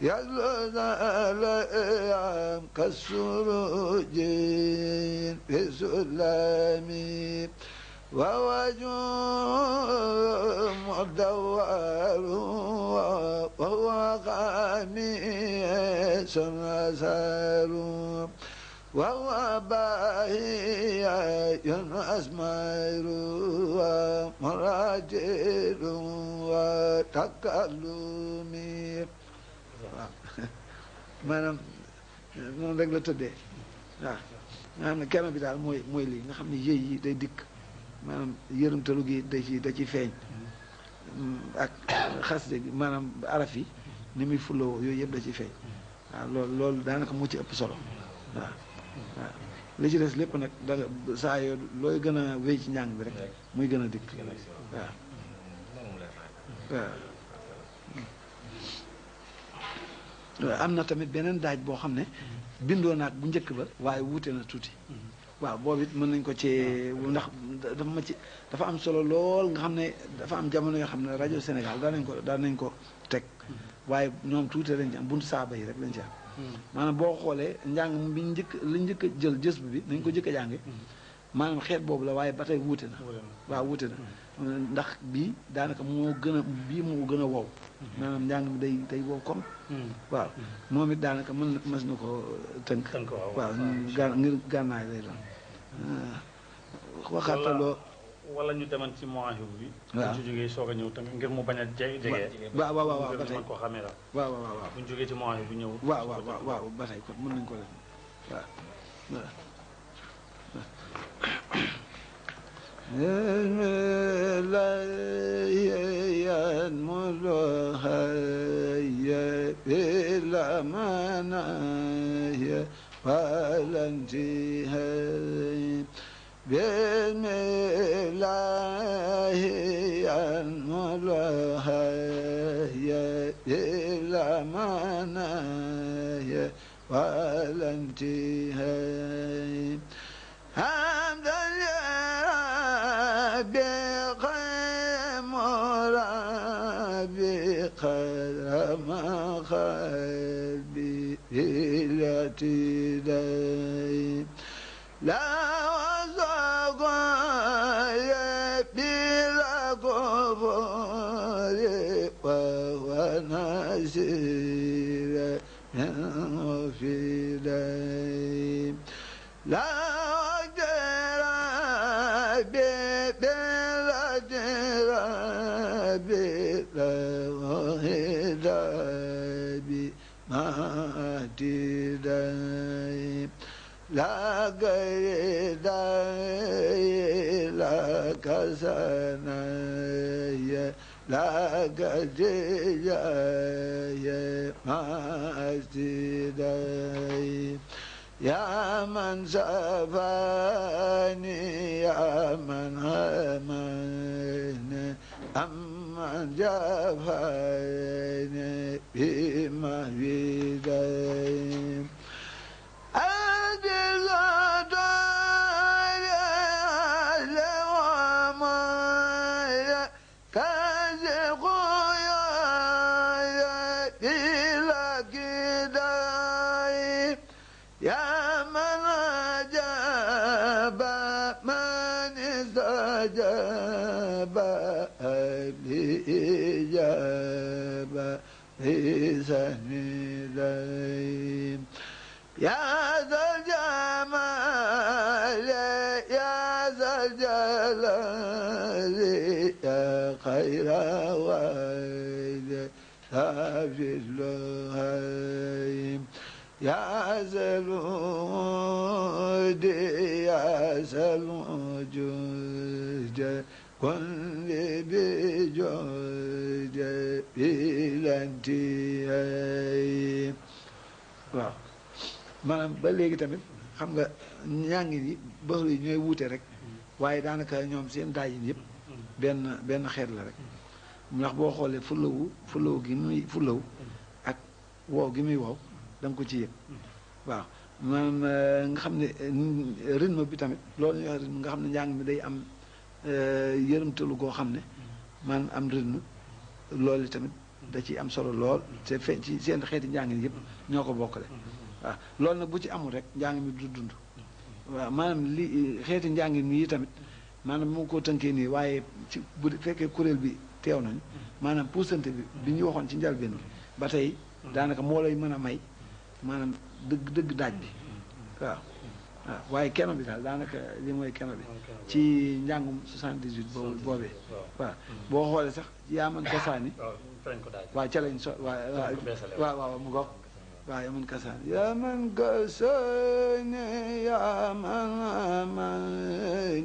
S1: يجلس الأيام كالسروج في سلامي ووجه مدور وهو قميص أسر وهو باهي أسمر ومراجل وتكلمي maanaam noonu rek la tëddee waaw nga xam ne kenn bi daal mooy lii nga xam ne yëy yi day dikk maanaam yërëmtalu gi da ci feeñ ak xasde gi maanaam araf yi ni muy fuloo yooyu yëpp da ci feeñ waaw loolu daanaka mu ci ëpp solo waaw waaw li ci des lépp nag da nga saa yoo looy gën a wéy ci njàng bi rek muy gën a dikk waaw waaw am na tamit beneen daaj boo xam ne bindoo naag bu njëkk ba waaye wuute na tuuti waaw boobu it mën nañ ko ci ndax dafa am solo lool nga xam ne dafa am jamono yoo xam ne rajo Sénégal daan nañ ko teg waaye ñoom tuuti lañ ci am buntu saaba yi rek lañ ci am maanaam boo xoolee njàng bi li njëkk a jël jës bi nañ ko njëkk a jànge maanaam xeet boobu la waaye ba tey wuute na waaw wuute na ndax bii daanaka moo gën a wow maanaam njàng mi day wow comme waaw moom it daanaka mas na ko tënk waaw ngir gànnaay lay doon waxaataloo
S3: wala ñu deman ci Mawahib bi
S1: waaw
S3: bu ñu jógee soog a ñëw tamit ngir mu bañ a jege
S1: waaw ba tey
S3: mën koo xamee daal
S1: waaw
S3: bu ñu jógee ci Mawahib bi ñëw
S1: waaw ba tey kon mën nañu ko def waaw بسم الله الملوها إلى منايا ولا انتهاء حمدا لربي قيم ربي قدم قلبي بالاتداء لا نسير في دايم لا أقدر بلا بلا هدابي ما تدايم لا غير داي لا كسنايا لا قديا ما استداي يا من سفاني يا من هماني أمن جفاني بما بداي يا ذا الجمال يا ذا الجلال يا خير ويل في اللهيم يا ذا الود يا ذا الوجود كل بجود بلا انتهاء waaw maanaam ba léegi tamit xam nga ñaangi yi baxru yi ñooy wuute rek waaye daanaka ñoom seen daajin yëpp benn xeet la rek ndax boo xoolee fulawu gi muy fulaw ak wow gi muy wow da nga ko ci yëg waaw maanaam nga xam ne rythme bi tamit loolu ñuy wax rythme nga xam ne njàng mi day am yërëmtalu goo xam ne man am rythme loolu tamit da ciy am solo lool te fe ci seen xeeti njàng yëpp ñoo ko bokkale waaw loolu nag bu ci amul rek njàng mi du dund waaw maanaam li xeeti njàng mi yi tamit maanaam moo ko tënkee nii waaye ci bu fekkee kuréel bi teew nañ maanaam puusante bi ñu waxoon ci njalbeen bi ba tey daanaka moo lay mën a may maanaam dëgg daaj bi waaw waaw waaye keno bi daal daanaka li mooy keno bi ci njàngum 78 boobee waaw boo xoolee sax yaa man kasaani waaw ca lañ waaw mu gox waaw yaa man kasaani yaa man kasaani yaa man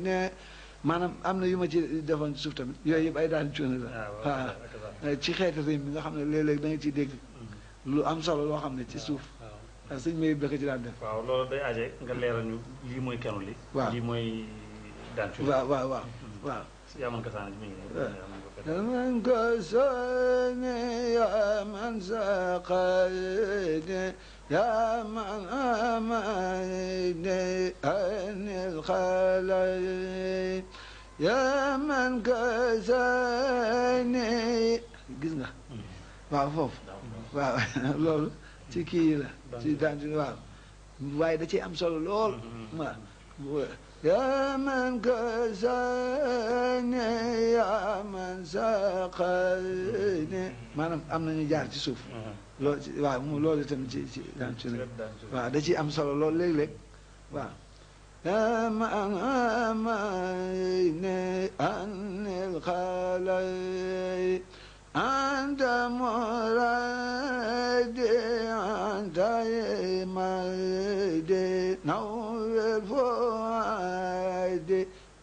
S1: ne maanaam am na yu ma ci defoon ci suuf tamit yooyu yëpp ay daan cuuna la waaw ci xeeti réew mi nga xam ne léeg-léeg da nga ciy dégg lu am solo loo xam ne ci suuf waaw sëñ Mayib da ko ci daan def.
S3: waaw loolu day aje nga leeral ñu lii mooy kenu li.
S1: waaw
S3: lii mooy daan ci.
S1: waaw waaw waaw waaw.
S3: yaa man kasaane mi ngi
S1: من كساني يا من سقاني يا من أماني عن الخلايا يا من كساني gis nga waaw foofu waaw loolu ci kii la ci daan waaw waaye da ciy am solo lool waaw يا من كساني يا من سقاني maanaam am nañu jaar ci suuf loolu ci waaw loolu itam ci daan ci waaw da ciy am solo loolu léeg-léeg waaw يا من أماني عن الخلايا أنت مرادي أنت إمادي نور الفؤاد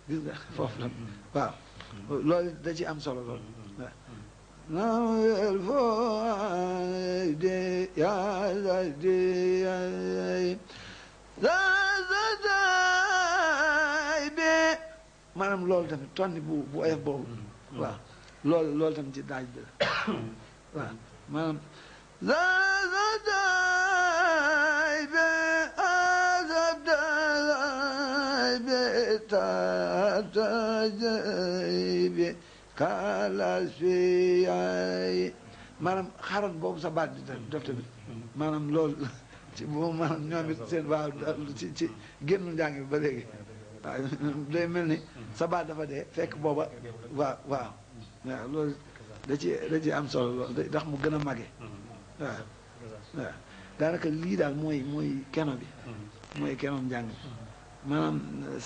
S1: gis nga foofu la waaw loolu da ci am solo lool waaw نور الفؤاد يا زدي maanaam loolu tamit tonni bu oyof boobu waaw loolu tamit ci daaj bi la waaw maanaam zazadaay be azabdaay be tatajay be kalas fiyaay maanaam xaran boobu sa baat di def tamit maanaam loolu ci boobu maanaam ñoom it seen waaw ci génnu njàng bi ba léegi waaw day mel ni sa baat dafa dee fekk booba waaw waaw loolu da ci am solo loolu ndax mu gën a màgge waaw waaw daanaka lii daal mooy keno bi mooy kenoom njàng bi maanaam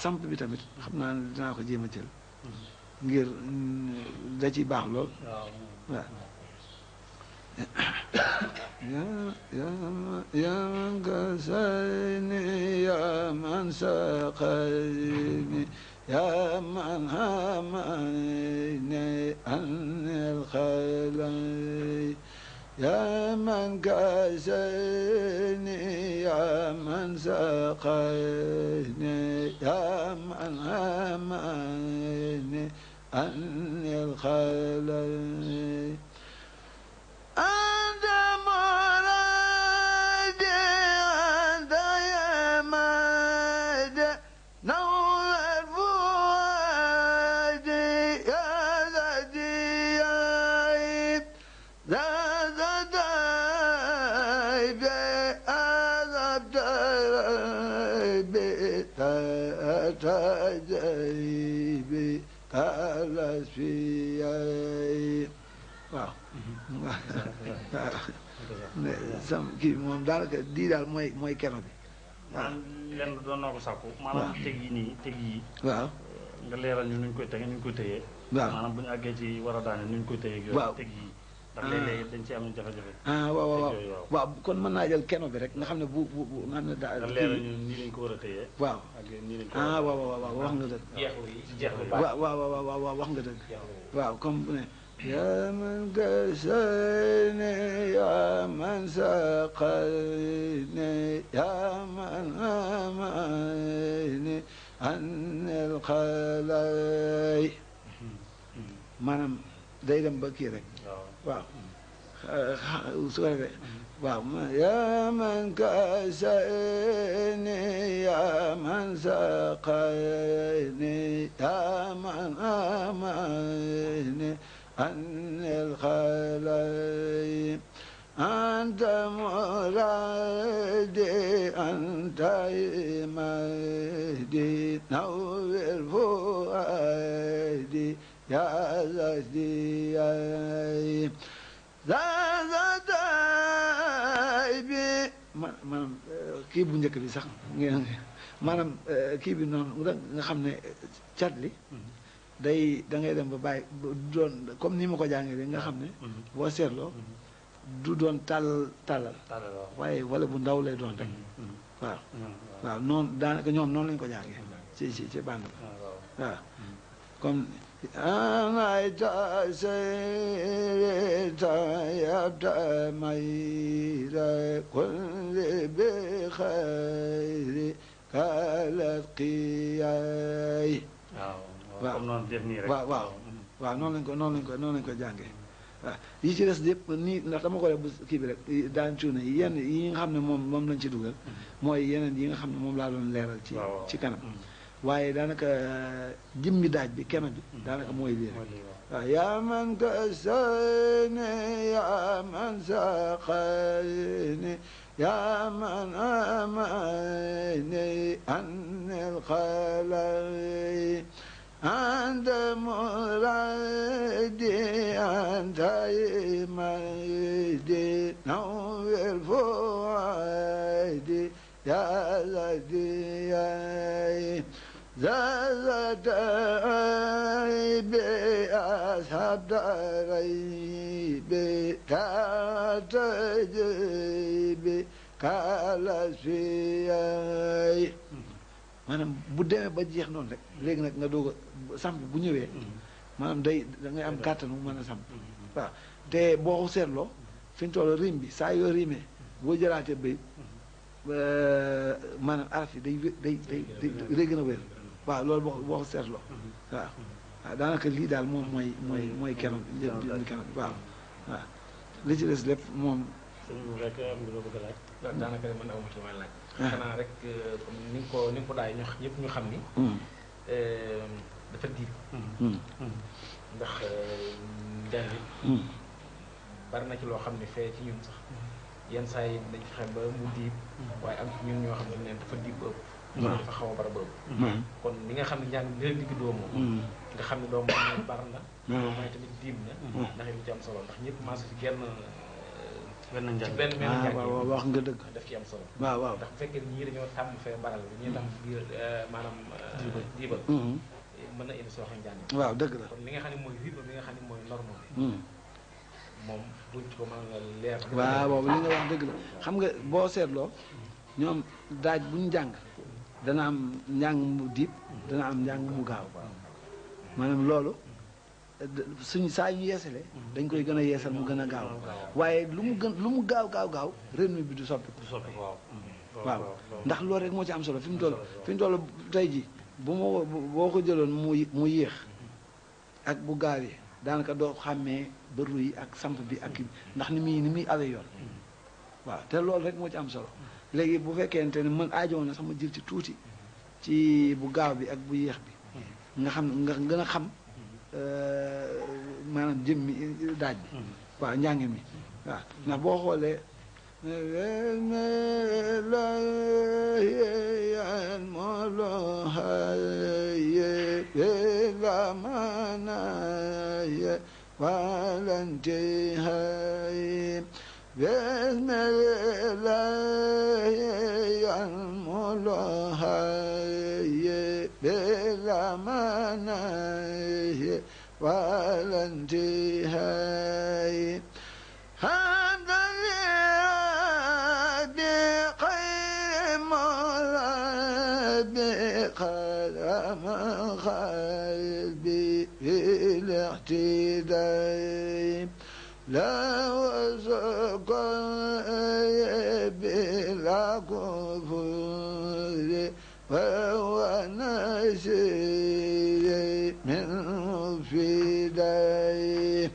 S1: samp bi tamit xam naa ne dinaa ko jéem a jël ngir da ciy baax lool waaw يا من كساني يا من سقاني يا من همني عن الخلايا يا من كساني يا من سقاني يا من همني عن الخلايا أنت مرادي أنت يا ماد نور الفؤاد يا ذاتي ذا ذاتي أذبت بتجيبي كالس في waaw sam kii moom daanaka di daal mooy keno bi waaw
S3: lenn doon naa ko sàkku maanaam teg yi nii teg yi
S1: waaw
S3: nga leeral ñu nuñ koy tege nuñ koy tëyee
S1: waaw
S3: maanaam bu ñu àggee ci war a daane nuñ koy tëyee yooyu teg yi ndax léeg-léeg dañ ci am jafe-jafe
S1: waaw kon mën naa jël keno bi rek nga xam ne bu nga xam ne daal
S3: nga leeral ñu nii lañ ko war a tëyee
S1: waaw
S3: ak nii lañ ko
S1: waaw wax nga dëgg waaw wax nga dëgg waaw comme bu ne يا من كساني يا من سقاني يا من أماني عن الخلايا maanaam day dem ba kii rek waaw su ko defee waaw يا من كساني يا من سقاني يا من أماني عن الخلايا أنت مرادي أنت إمادي نور الفؤاد يا زدي maanaam kii bu njëkk bi sax maanaam kii bi noonu nga xam ne cat li day da ngay dem ba bàyyi doon comme ni ma ko jàngee nga xam ne boo seetloo du doon tàllal waaye wala bu ndaw lay doon rek waaw waaw noonu daanaka ñoom noonu lañu ko jàngee ci bànd ba waaw comme أنا تأسيت يبدأ مير كل بخير قالت قياي
S3: waaw comme noonu def nii rek
S1: waaw noonu lañ ko jàngee waaw yi ci des yëpp nii ndax dama ko def bu kii bi rek daan cuune yenn yi nga xam ne moom lañ ci dugal mooy yeneen yi nga xam ne moom laa doon leeral ci kanam waaye daanaka jëmmi daaj bi keno bi daanaka mooy lii rek waaw yaa man kasani yaa man saqani yaa man amani anil xalay anta muradi anta imadi nawwir fuadi ya zadiyay زادت بأصحاب ريب تجيب كالاسفياي maanaam bu demee ba jeex noonu rek léegi nag nga doog a samp bu ñëwee maanaam da ngay am kàttanu mën a samp waaw te boo seetloo fi ñu toll rim bi saa yoo rimee boo jëlaatee bay maanaam araf yi day gën a wér waaw loolu boo ko seetloo waaw daanaka lii daal moom mooy keroog keroog waaw li ci des lépp moom.
S3: rek am nga loo bëgg a laaj.
S2: daanaka man awma ci may laaj. xanaa rek comme ni nga ko daay ñëpp ñu xam ni. dafa diib. ndax njàng bari na ci loo xam ne fee ci ñun sax yenn saa yi dañ fexe ba mu diib waaye am ci ñun ñoo xam ne dafa diib ba ëpp. dafa xaw a bara ba ëpp. kon li nga xam ne njàng léegi digg doomu nga xam ne doomu moom bar na. mooy tamit diib na. ndax li ci am solo ndax ñëpp maas ci genn ci benn njàng
S1: waaw wax nga dëgg
S2: daf ci am solo.
S1: waaw
S2: ndax bu fekkee ñii dañoo tàmm fee baral bi ñii tàmm biir maanaam diibal mën na indi sooxe njàng.
S1: waaw dëgg la
S2: kon li nga xam ne mooy rythme bi nga xam ne mooy norme bi moom buñ ci ko mën a leer.
S1: waaw li nga wax dëgg la xam nga boo seetloo ñoom daaj buñ jàng dana am njàng mu diib dana am njàng mu gaaw maanaam loolu suñ saa yu yeesalee dañ koy gën a yeesal mu gën a gaaw waaye lu mu gaaw rythme bi du soppi waaw ndax loolu rek moo ci am solo fi mu toll tey ji boo ko jëloon mu yéex ak bu gaawee daanaka doo xàmmee bëru yi ak samp bi ak ndax ni muy awee yoon waaw te loolu rek moo ci am solo léegi bu fekkente ne man aajowoon na sama jël ci tuuti ci bu gaaw bi ak bu yéex bi nga xam nga gën a xam maanaam jëmmi daaj bi waaw njàng mi waaw ndax boo xoolee layan molohaye belamanaye walantihaye bismillayan molohaye belamanaye walantihaye قلم قلبي بالاعتداء لا وسقي بلا كفر وهو نسير من فداء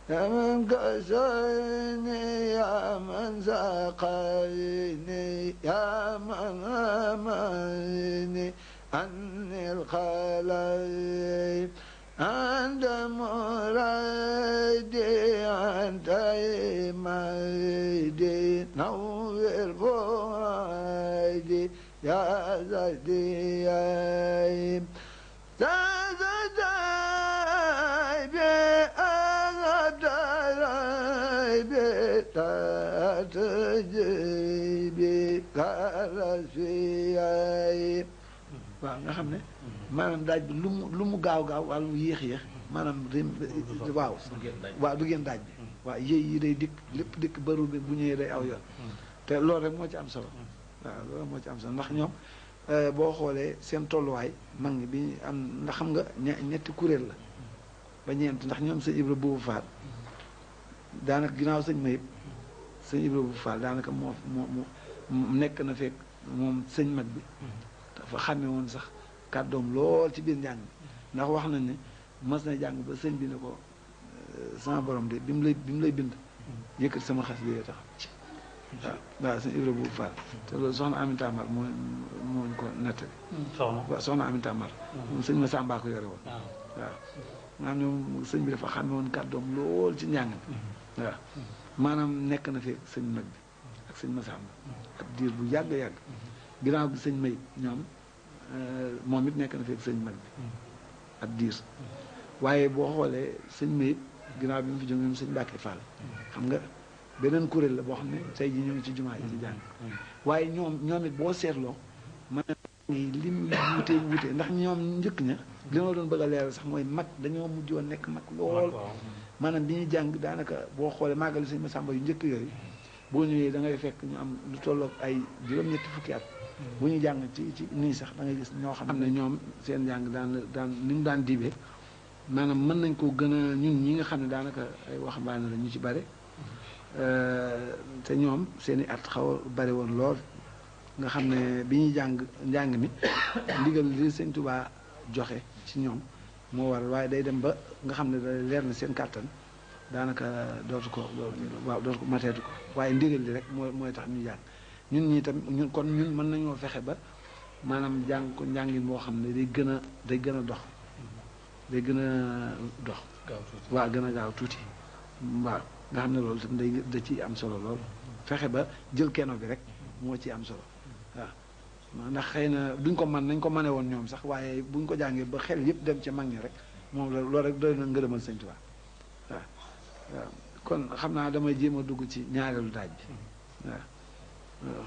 S1: يا من كسرني يا من سقيني يا من أمني عني الخلايا أنت مرادي أنت إمادي نور فؤادي يا زدي waaw nga xam ne maanaam daaj bi lu mu gaaw wala mu yéex maanaam waaw du génn daaj bi waaw yi day lépp dikk baru bi bu ñëwee day aw yoon te loolu rek moo ci am solo waaw loolu moo ci am solo ndax ñoom boo xoolee seen tolluwaay mag ñi bi am ndax xam nga ñetti kuréel la ba ñeent ndax ñoom sëñ Ibra Bouba Fall daanaka ginnaaw sëñ Mayib sëñ Ibra Bouba Fall daanaka moo nekk na fekk moom sëñ mag bi dafa xàmme woon sax kàddoom lool ci biir njàng mi ndax wax nañ ne mas na jàng ba sëñ bi ne ko sama borom de bi mu lay bind yëkkati sama xas bi tax waaw sëñ Ibra Bouba Fall te loolu soxna Aminta Mar moo ko nettali waaw soxna Aminta Mar moom sëñ ma Samba ko yore woon waaw maanaam ñoom sëñ bi dafa xàmme woon kàddoom lool ci njàng mi waaw maanaam nekk na fekk sëñ mag bi ak sëñ Masamba ab diir bu yàgg ginnaaw bi sëñ Mayib ñoom moom it nekk na fekk sëñ mag bi ab diir waaye boo xoolee sëñ Mayib ginnaaw bi mu fi jógee ñoom sëñ Mbàkke Fall xam nga beneen kuréel la boo xam ne tey ji ñu ngi ci jumaa ji di jàng waaye ñoom it boo seetloo man li mu wute ndax ñoom njëkk ña li ma doon bëgg a leeral sax mooy mag dañoo mujj woon nekk mag lool maanaam bi ñuy jàng daanaka boo xoolee màggali sëñ Masamba yu njëkk yooyu boo ñëwee da ngay fekk ñu am lu tolloog ay juróom-ñetti fukki at bu ñu jàng ci nii sax da ngay gis ñoo xam ne ñoom seen jàng daan ni mu daan dibee maanaam mën nañ koo gën a ñun ñi nga xam ne daanaka ay waxambaane la ñu ci bare te ñoom seen i at xaw a bari woon lool nga xam ne bi ñuy njàng mi ndigal li sëñ Tuubaa joxe ci ñoom moo waral waaye day dem ba nga xam ne da leer na seen kàttan daanaka dootu ko mateetu ko waaye ndigal li rek mooy tax ñu jàng ñun ñii tam ñun mën nañoo fexe ba maanaam jàng ko njàngin boo xam ne day gën a dox day gën a dox waaw gën a gaaw tuuti waaw nga xam ne loolu tam da ciy am solo lool fexe ba jël keno bi rek moo ci am solo waaw ndax xëy na duñ ko nañ ko mane woon ñoom sax waaye buñ ko jàngee ba xel yëpp dem ca mag ñi rek moom loolu rek doy na ngërëmal Sëñ Tuubaa waaw kon xam naa damay jéem a dugg ci ñaareelu daaj bi waaw